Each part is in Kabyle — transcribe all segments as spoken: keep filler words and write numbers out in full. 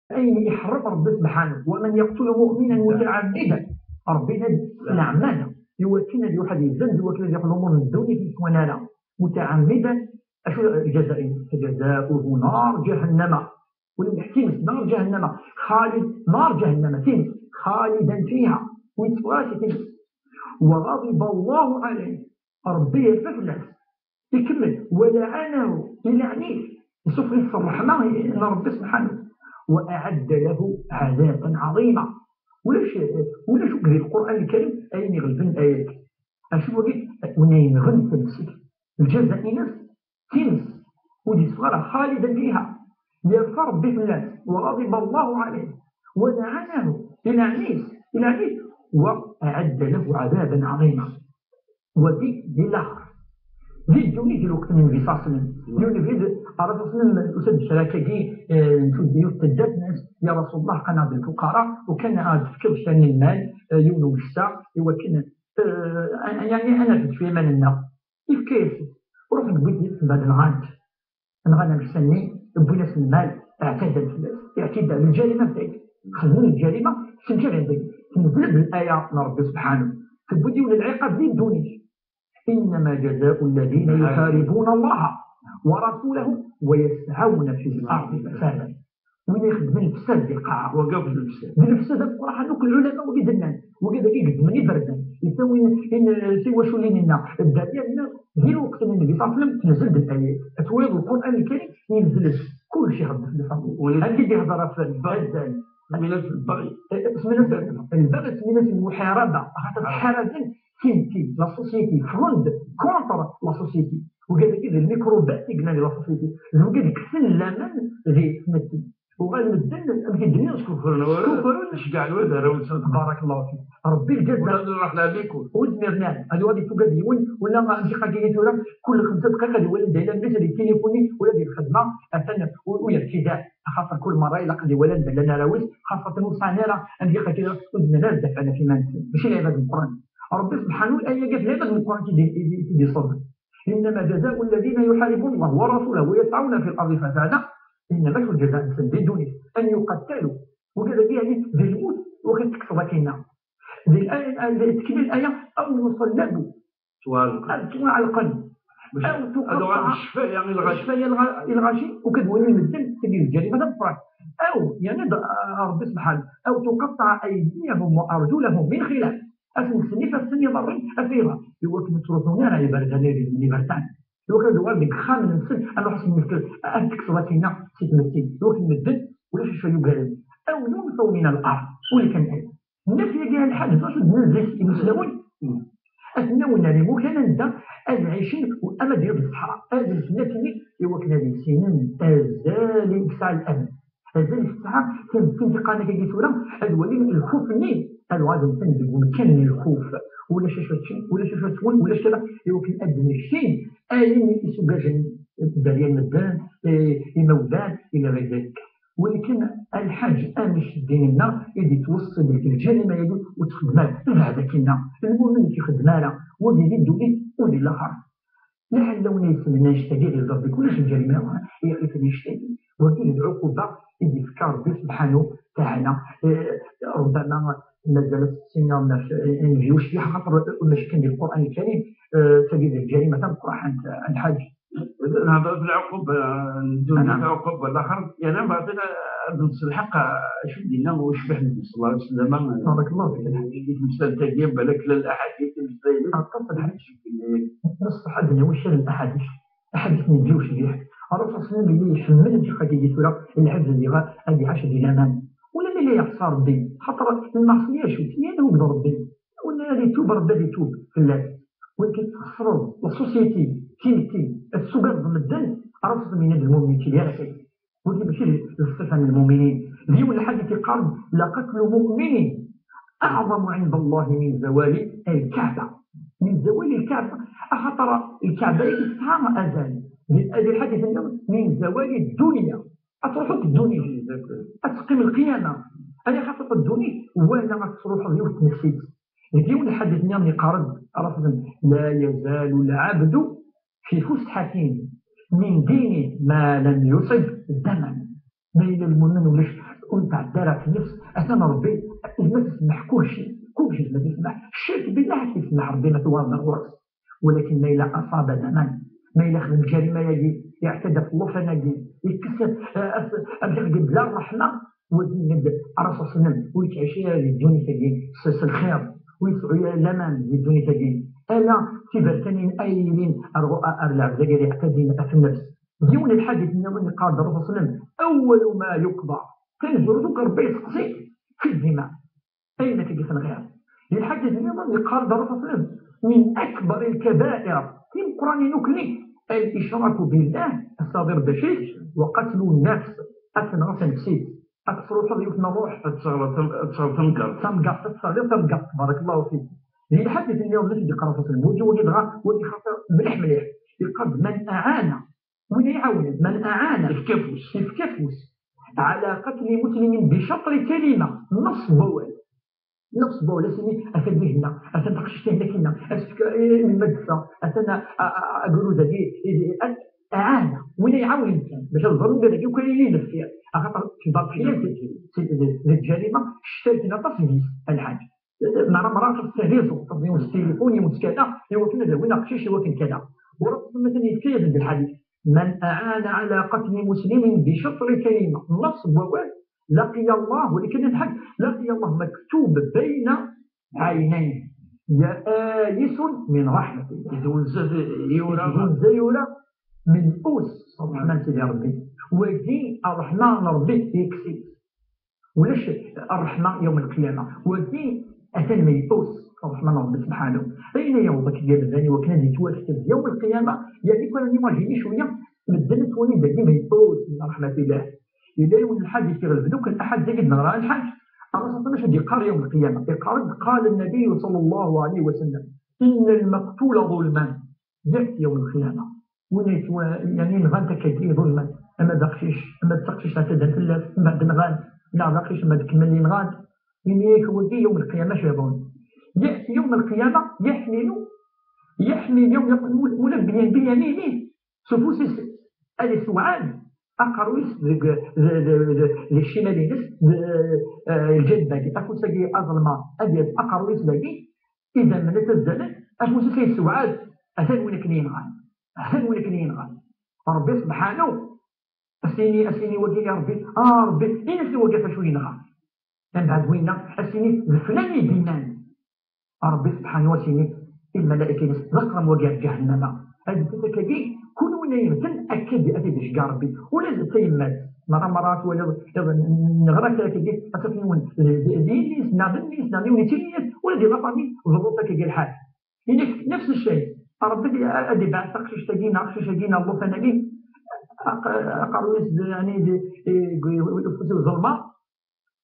Ayen iḥrem Rebbi subḥanahu, wa man yaqtul mu'minan mutɛammidan, Rebbi ad yesleɛmana i wakken ad yuḥad yezzenz, i wakken ad yeqḍu umur n ddunit i yettwan ara mutɛammidan. Acu lǧaza-ines? Fajazauhu nar jahannama. Wala times nar jahannama, xalid, nar jahannama, times, xalidan fiha, ur yetteffeɣ ara si times. Wa ɣadiba Allahu alayh, Rebbi yerfa fell-as. Ikemmel, wa la'anahu, ilaɛen-it, isuffeɣ-it s ṛṛeḥma n Ṛebbi subḥanahu, wa aɛadda lahu ɛadaban ɛaḍima. Ulac, ulac akk di Lqur'an Lkarim ayen iɣelben ayat. Acu wagi? Win yenɣen tamsirt, lǧaza-ines times, ur d-yessuɣ ara, xalidan fiha, yerfa Ṛebbi fell-as, wa ɣadiba Allahu alayh, wa la'anahu, ilaɛen-it, ilaɛen-it, wa aɛadda lahu ɛadaban ɛaḍima. Wagi di laxert. Di ddunit, di lweqt n Nnbi ṣṣallam, yiwen ubrid ara tusnem usa-d ccrak-agi n tuddi yiwet taddart, nnan-as: "Ya Rasulullah, qan-aɣ-d lfuqara, u kan ad d-tefkiḍ kra n lmal, eh, yiwen ugessa, i wakken, eh, yani, ad nafed ɣef yiman-nneɣ." Yefka-yas-t. Ruḥen wwin-t, mbeɛd nɣan-t. Nɣan ameksa-nni, wwin-as lmal, اعتدوا fell-as, اعتداء, lǧarima n tayet. Xedmen lǧarima, ssenǧaden deg-s. Tenzel-d laya n Ṛebbi subḥanahu, tewwi-d yiwen n lɛiqab di ddunit. إنما جزاء الذين يحاربون الله ورسوله ويسعون في الأرض فسادا. Win ixeddmen lefsad di lqaɛa. Wagi akk d lefsad. D lefsad ameqqran akk, lɛulama wagi d-nnan. Wagi dagi gezzmen iberdan. Yessawin in tiwaculin-nneɣ. Dderya-nneɣ di lweqt n Nnbi ṣṣallam tenzel-d laya. Ad twaliḍ Lqur'an Lkarim yenzel-d kullec, iɣebbet lḥukm. Wala amek i d-ihder ɣef lbaɣi. Azal. Smin-as lbaɣi. Eh, smin-as lbaɣi, smin-as lmuḥaraba. Axaṭer ttḥaraben timetti, la société, ffɣen-d contre la société. Wigad-agi d lmikrubat i yellan di la société. D wigad kksen laman di tmetti. Uɣal medden, amek i d-nniɣ, skufren, skufren, ceggɛen wid arraw-nsen. Barakallahu fik. Rebbi lǧaza. Ula ad nruḥ la bikul. Ur zmiren ara. Ad yuɣal yettugad yiwen, wala amek iqagagi tura, kul xemsa dqayeq ad iwali anda yella mmi-s, ad yettilifuni, ula di lxedma, atan ur, ur yerkid ara. Axaṭer kul merra ilaq ad iwali anda llan arraw-is, xaṣṣatan ur sɛan ara amek iqagagi, ur zmiren ara ad dafɛen ɣef yiman-nsen. Mačči lɛibad meqqren. Rebbi subḥanahu, ayagi d lɛibad meqqren i d-, i d-, i d-iṣebben. إنما جزاء الذين يحاربون الله ورسوله ويسعون في الأرض فسادا، إنما الجزاء-nsen di ddunit أن يقتلوا. Wigad-agi, yani, d lmut, wakken tekkseḍ akinna. Di l-aya, di tekmil aya, أو يصلبوا. Ad ttwaɛelqen. Ad tuɣal ccfaya i lɣaci. Ccfaya i lɣa-, i lɣaci, u kad walin medden, tagi d lǧarima tameqqrant. Aw, yani, d-, Rebbi subḥanahu, أو تقطع أيديهم وأرجلهم من خلاف. Ad sen-kksen ifassen, iḍarren, afayɣa. Iwakken ur ttruḥun ara iberdan, iberdan. Iwakken ad uɣalen deg yexxamen-nsen, ad nruḥ ad sen-nefk, ad tekkseḍ akinna si tmetti. Iwakken medden, ulac acu yugaren. أو ينفوا من الأرض. Ulac kan aya. Nnif yagi lḥaǧ, acu d-nenzi imuslawen? Ad ten-awen ar imukan anda ad ɛicen, ama d yiwet ṣṣeḥra, ad lsen akkenni, iwakken ad issinen azal i yesɛa lɛebd. Azal i tesɛa, tin, tin tiqqaren akka tura, ad walin lxuf-nni, ad uɣalen deg umkan n lxuf. Ulac acu ad ččen, ulac acu ad swen, ulac kra, iwakken ad d-mmektin ayen i isugajen dderya n medden, eh, imawlan, ila ɣer dalik. Walakin a lḥaǧ, amek ddin-nneɣ i d-ittweṣṣi deg lǧarima-agi ur txeddem ara? Bɛed akkinna, lmumen ur t-ixeddem ara, wagi di ddunit u di laxert. Lɛella win yessnen annect-agi ad iẓer deg ulac lǧarima i ɣef annect-agi. Wagi d lɛuquba i d-yefka Rebbi subḥanahu taɛala. Eh, ṛebbama mazal ad s-tiniḍ ɣef, eh, inebgi ucbiḥ, xaṭer mačči kan di Lqur'an Lkarim, eh, tagi d lǧarima tameqqrant, a lḥaǧ. Nehḍer ɣef lɛuquba n ddunit, lɛuquba n laxert, yerna baɛdin ad nselḥeq acu d-yenna ucbiḥ n Nnbi ṣella Llahu ɛalayhi wa sallam. Barakallahu fik. Di temsalt-agi, balak llan laḥadit i meslayen. Aṭas n laḥadit. Ṣṣeḥ ad nawi kra n laḥadit. Aḥadit n Nnbi ucbiḥ. Ṛṛusul ṣella Llahu ɛalayhi wa sallam yella iḥemmel amek akka tura lɛebd ad iɣ-, ad iɛac di laman. Ula ma yella yeɛṣa Ṛebbi, xaṭer lmeɛṣiyya acu-tt? Yal ugd Ṛebbi. Win ara itub, Ṛebbi ad itub fell-as. Win kan txesreḍ la société, timetti, ad tsugadeḍ medden, ara txedmeḍ yenna-d lmumin yettili ara kay. Wagi mačči d ṣṣifa n lmuminin. D yiwen lḥadit iqqaren: لقتل مؤمن أعظم عند الله من زوال الكعبة. من زوال الكعبة، axaṭer lkaɛba-agi tesɛa azal. Di, di lḥadit-nni, من زوال الدنيا. Ad truḥ akk ddunit. Ad teqqim lqiyama. Ay axaṭer ddunit, wala ad truḥeḍ yiwet tnefsit. Deg yiwen lḥadit nniḍen yeqqar-d, ara txedmem: لا يزال العبد في فسحة من دينه ما لم يصب دما. Ma yella lmumin ulac, ur Nnefs, atan Rebbi, yezmer ad isemmeḥ kulci, kulci yezmer ad isemmeḥ. Ccirk billah ad isemmeḥ Rebbi ma tuɣaleḍ ar ɣur-s. Walakin ma yella asaba daman, ma yella xdem lǧarima-agi, iɛtad ɣef llufan-agi, yekkes, eh, as-, amek ara d-yebla ṛṛeḥma, wagi yenna-d Ṛṛasul sallam, ur yettɛici ara di ddunit-agi s, s lxir, ur yesɛu ara laman di ddunit-agi, ala tiberkanin ay yilin ar, ar lɛebd-agi ara yeɛtadin ɣef nnefs. Yiwen lḥadit nniḍen yeqqar-d Ṛṛasul sallam, أول ما يقضى, tanezzut akk Ṛebbi yesteqsi fi ddima. Ayen akka i tenɣiḍ. Di lḥadit nniḍen yeqqar-d Ṛṛasul sallam, من أكبر الكبائر, timeqqranin akk-nni, الإشراك بالله, ad tessiwḍeḍ d acu-t, وقتل النفس, ad tenɣeḍ tanefsit, ad tesruḥeḍ yiwet n ṛṛuḥ. Ad tesseɣleḍ tam-, ad tesseɣleḍ tamgerḍt. Tamgerḍt, ad tesseɣliḍ tamgerḍt, barakallahu fik. Di lḥadit nniḍen acu d-yeqqar Ṛṛasul sallam, wagi, wagi dɣa, wagi xaṭer mliḥ mliḥ. Yeqqar-d, من أعان, win ay iɛawnen, من أعان, yefka afus, yefka afus, على قتل مسلم بشطر كلمة, nneṣ n wawal. Nneṣ n wawal, a s-yini, atan dihinna, atan taqcict-a hinna, asefk, eh, melmi ad d-teffeɣ, atan a, a, a, agrud-agi, eh, eh, aɛana, win ay iɛawnen kan, bac ad ẓren ula d agi akk ay deffir, axaṭer tebɣa tḥeyya d, d, d, d lǧarima, ccetayt-nni aṭas deg-s, a lḥaǧ. Merra, merra, xas ttahriẓ, xas yiwen s tilifun, yiwen s kada, i wakken ad awin aqcic, i wakken kada. Ur ad tsemmet ad yefka-yasen-d lḥadit. من أعان على قتل مسلم بشطر كلمة, nneṣ n wawal, لقي الله, walakin lḥaǧ, لقي الله مكتوب بين عينيه, يئس من رحمة الله. Itwenza yura. Itwenza yura men'us ṛṛeḥma n Sidi Ṛebbi. Wagi, ṛṛeḥma n Ṛebbi yekkes-itt. Ulac ṛṛeḥma yawm lqiyama. Wagi atan men'us ṛṛeḥma n Ṛebbi subḥanahu. Ayen ay yewweḍ akk yal bani wakken ad yettwakteb yawm lqiyama, yerna kul nimajini cwiya, medden ad ttwalin dagi men'us min ṛeḥmatillah. Yella yiwen n lḥadis iɣelben akk lḥadis-agi d-neɣra, lḥaǧ, Ṛṛasul sallallahu alayhi wa sallam ad yeqqar yawm lqiyama. Yeqqar-d, قال النبي صلى الله عليه وسلم, إن المقتول ظلما يأتي يوم القيامة. Win ay yettwa-, yeɛni nɣan-t akkagi ḍulmen, ama d aqcic, ama d taqcict ɛettan fell-as, mbeɛd nɣan, neɣ d aqcic, ama d kemmel yenɣan, ini-ak wagi yawm lqiyama acu iḍun. يأتي يوم القيامة يحمل, يحمل يوم يقوم, ula byan, biyamini, s ufus-is ad isewɛad aqerru-is deg, d, d, d, d ccimal-ines, d, eh, lǧanb-agi, afus-agi aẓelmaḍ, ad yerr aqerru-is dagi, idammen ad t-azzalen, afus-is ad yessewɛad, atan win akken yenɣan, atan win akken yenɣan. Ṛebbi subḥanahu, a s-yini, a s-yini wagi, ya Ṛebbi, a Ṛebbi, ini-as i wagi ɣef acu yenɣa. Mbeɛd winna, a s-yini, d flan i d-yennan. Ṛebbi subḥanahu a s-yini i lmalayek-ines, d aqrem wagi ɣer ǧahennama. Ad d-taf akkagi, kul win ay yemmten, akka ad t-id-iceggeɛ Ṛebbi. Ula d tayemmat, merra, merra twaliḍ, iḍ-, neɣra kra akkagi, ad taf yiwen d, d, d yelli-s, neɣ d mmi-s, neɣ d yiwen yettili-yas, ula d la famille, ḍerru-t akkagi lḥal. Ini-ak, nefs ccay, Ṛebbi ad d-ibɛet taqcict-agi, neɣ aqcic-agi, neɣ llufan-agi, aq-, aqerru-is d, yeɛni, d, d, d, d ufus-iw ẓelma,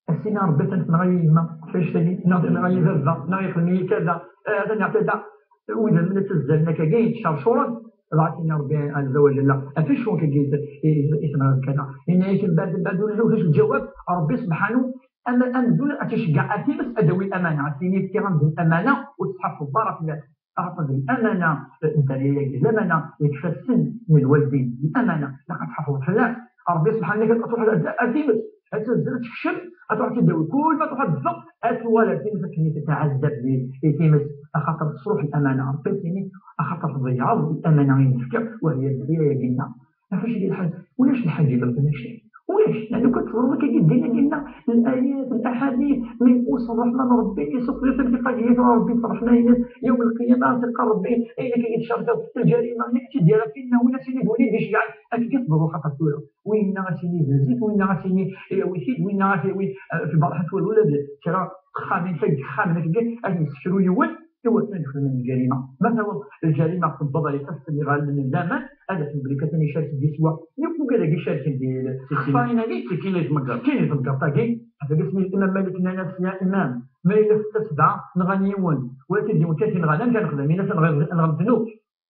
a s-iniɣ Ṛebbi atan tenɣa-yi yemma, ɣef annect-agi, neɣ tenɣa-yi baba, neɣ yexdem-iyi kada, eh, atan yeɛtadi. Wid-nni ad ttazzalen akkagi, yettcercuren, dɣa ad s-yini Ṛebbi ɛezza wa ǧalla, ɣef acu akkagi i, i, i tenɣiḍ kada? Yenna-yak mbeɛd, mbeɛd ulac, ulac lǧawab, Ṛebbi subḥanahu, ama, amzun ad tt-iceggeɛ ar times ad d-tawi lamana, ad s-yini fkiɣ-am-d lamana, ur tettḥafeḍ ara fell-as. Axaṭer d lamana n dderya-agi, lamana deg ifassen n lwaldin, lamana ilaq ad tḥafḍeḍ fell-as. Ṛebbi subḥanahu ad truḥ ar, ar times, ad tazzel, ad tekcem, ad truḥ ad tt-id-tawi. Kul ma truḥ ad teffeɣ, ad tuɣal ar times akken i tettɛazzab di, di times, axaṭer tesruḥ lamana. Ṛebbi ad s-yini, axaṭer tḍeyyɛeḍ lamana i m-d-fkiɣ, wa hiya dderya-agi-nneɣ. Ɣef acu i d lḥal? Ulac lḥaǧa i ibeṭṭlen ccay. Ulac. Yeɛni, ukan tẓerreḍ akkagi ddin-agi-nneɣ, layat, laḥadit, men'us ṛṛeḥma n Ṛebbi, isuffeḍ-it-id, iqagg-it Ṛebbi s ṛṛeḥma-ines, yawm lqiyama, ad s-iqqar Ṛebbi, ayen akka i tcerkeḍ, lǧarima, ayen akka i tt-id-yerra tinna, win ad s-yini d win i d-icegɛen, akkagi tḍerru xaṭer tura. Winna ad s-yini zzi-t, winna ad s-yini yawi-t-id, winna ad t-yawi, eh, fi berḥa n wul, ula d kra n texxamin, kra n yexxamen, akkagi, ad yessekru yiwen, i wakken ad xedmen lǧarima. Ma taweḍ lǧarima tewweḍ ar ifassen iɣallen n laman, ad afen belli atan icerk-d yeswa. Yakk ugad-agi icerken di texṣarin-agi, sekkin i tmeggeṛt. Sekkin i tmeggeṛt-agi, ɣef wagi asmi Imam Malik nnan-as, ya Imam, ma yella setta sebɛa nɣan yiwen, wala tid yiwen kan i nɣan, amek ara nexdem? Ini-as, nɣem, nɣem ddnub.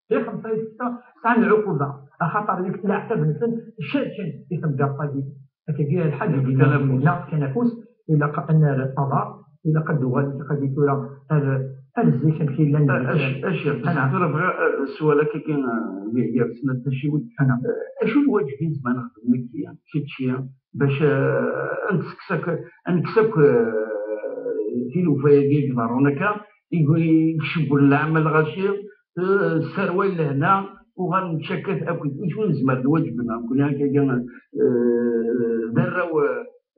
Di xemsa i setta sɛan lɛuquba, axaṭer deg leɛtab-nsen cerken i tmeggeṛt-agi. Akkagi lḥal i d-yenna, fkan afus, ilaq ad nerr aḍar, Ilaq ad d-uɣalen aql-i tura ar, ar zik amek i llan. Aci, aci, tura bɣiɣ, eh, sswal akka kan, eh, gar snat taciwin. Acu n lwaǧeb i nezmer nexdem nekki, kečči, bac, eh, ad nekkes akk, ad nekkes akk, eh, tilufa-agi i iḍerrun akka, i, i icewwlen leɛmal lɣaci, eh, sserway lehna, uɣal nečča-kat akked. Acu nezmer d lwaǧeb-nneɣ nekkni akka, eh, d arraw,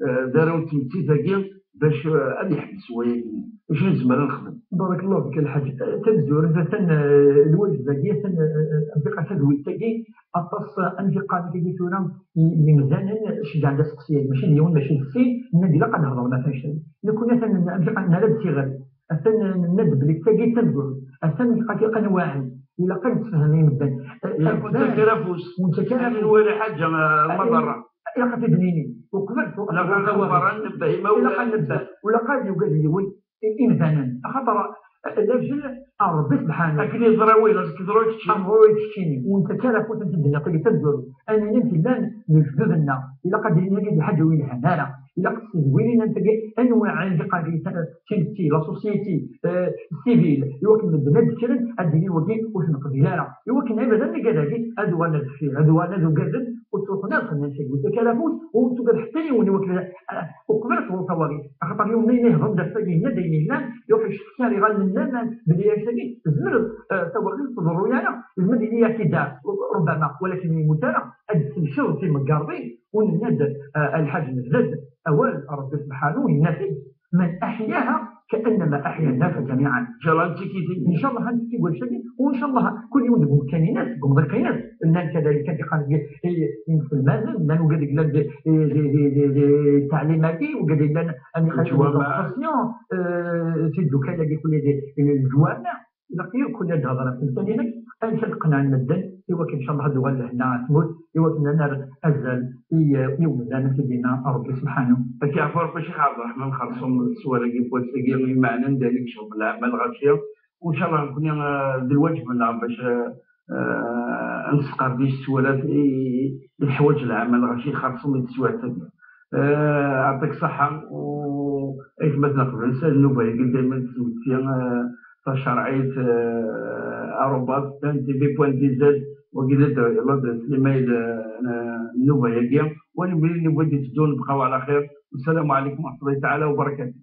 eh, d arraw n tmetti-agi, bac, eh, ad yeḥbes wayagi? Acu nezmer ad nexdem? Barakallahu fik, a Lḥaǧ. Eh, tamezwarut, atan, eh, lwaǧeb-agi, atan, eh, eh, am tiqat tadwilt-agi, aṭas, eh, am tiqqar-agi tura, i-, yimdanen ceggɛen-d aseqsi-agi, mačči d yiwen, mačči d sin, nnan-d ilaq ad nehḍer, ma atan cay. Nekkni atan, am tiqqar, nerra-d tiɣal. Atan nenna-d belli d tagi d tamezwarut. Atan ilaq ad nwaɛi. Ilaq ad nessefhem i medden. Eh, ilaq ur nettak ara afus. Ur nettak ara afus. Ad nwali ḥaǧa, eh, eh, lmaḍerra. Ilaq ad t-id-nini. Uqbel tu-, ilaq ad nxebber, ad nnebbeh imawen. Ilaq ad nnebbeh. Ilaq ad yugad yiwen i-, imdanen. Axaṭer, eh, lajel, ah, Rebbi subḥanahu. Akken yeẓra wayeḍ, akken yeẓra kečči. Ameɣru i keččini. Ur nettak ara afus, ad t-id-nini, tagi d tamezwarut. Ad nini amek llan lejdud-nneɣ. Ilaq ad d-nini, agi d lḥaǧa ur yelhan ara. Ilaq s tedwilin am tagi, anwa i d-iqqaren timetti, la société, euh, civile, i wakken medden ad d-kkren, ad d-inin wagi ur t-neqbil ara. I wakken iberdan n ugad-agi ad uɣalen ar deffir, ad uɣalen ad ugaden, ur ttruḥun ara xedmen tagi, ur ttaki ara afus, ur tugad ḥetta yiwen, i wakken, ah, uqbel ad tḍru tawaɣit. Axaṭer yiwen ma yella yehḍer-d ɣef tagi, yenna-d ayen yellan, iruḥ yeccetka ar iɣallen n laman, belli ass-agi tezmer, eh, tawaɣit ur tḍerru ara, yezmer ad yili yak-id-, rubbama, walakin ur yemmut ara, ad d-tselkeḍ timeggarḍin, u nenna-d, eh, a Lḥaǧ, nebda-d awal Ṛebbi subḥanahu, yenna-t-id: من أحياها كأنما أحيا الناس جميعا. Incallah ad ntekki deg wannect-agi, u incallah kul yiwen deg umkan-ines, deg umḍiq-ines, llan kadalik kan tiqqar deg, i, i, inselmaden, llan wigad yellan di, di, di, di, di, di ttaɛlim-agi, wigad yellan am iqayen, leǧwameɛ, l'éducation, eh, tiddukal-agi kulli di, di leǧwameɛ. Ilaq yakk ad d-hedreɣ ɣef temsal-inek, amek ad qenɛen medden, i wakken, incallah, ad uɣal lehna ar tmurt, i wakken ad nerr azal i, i umdan, amek i d-yenna Ṛebbi subḥanahu. Ad k-yeɛfu Ṛebbi, Ccix Ɛebderreḥman Xerṣum, s sswal-agi n wass-agi, imeɛnen d ayen i yecɣben leɛmal lɣaci. U incallah nekkni, eh, d lwaǧeb-nneɣ bac, eh, eh, ad nesqerdic sswal i, i, i teḥwaǧ leɛmal lɣaci, xerṣum di teswiɛt-agi. Eh, yeɛṭik ṣṣeḥḥa, u aytmaten aqbayliyen, nnuba-agi dayman d tmetti, eh, tacerɛit, eh, arobase N T V point D Z, wagi d ad-, ladres n email, eh, n nnuba-agi. Wa newwi, newwi d-iteddun, bqaw ɛla xir. Wassalamu ɛalaykum wa raḥmatullahi taɛala wa barakatuh.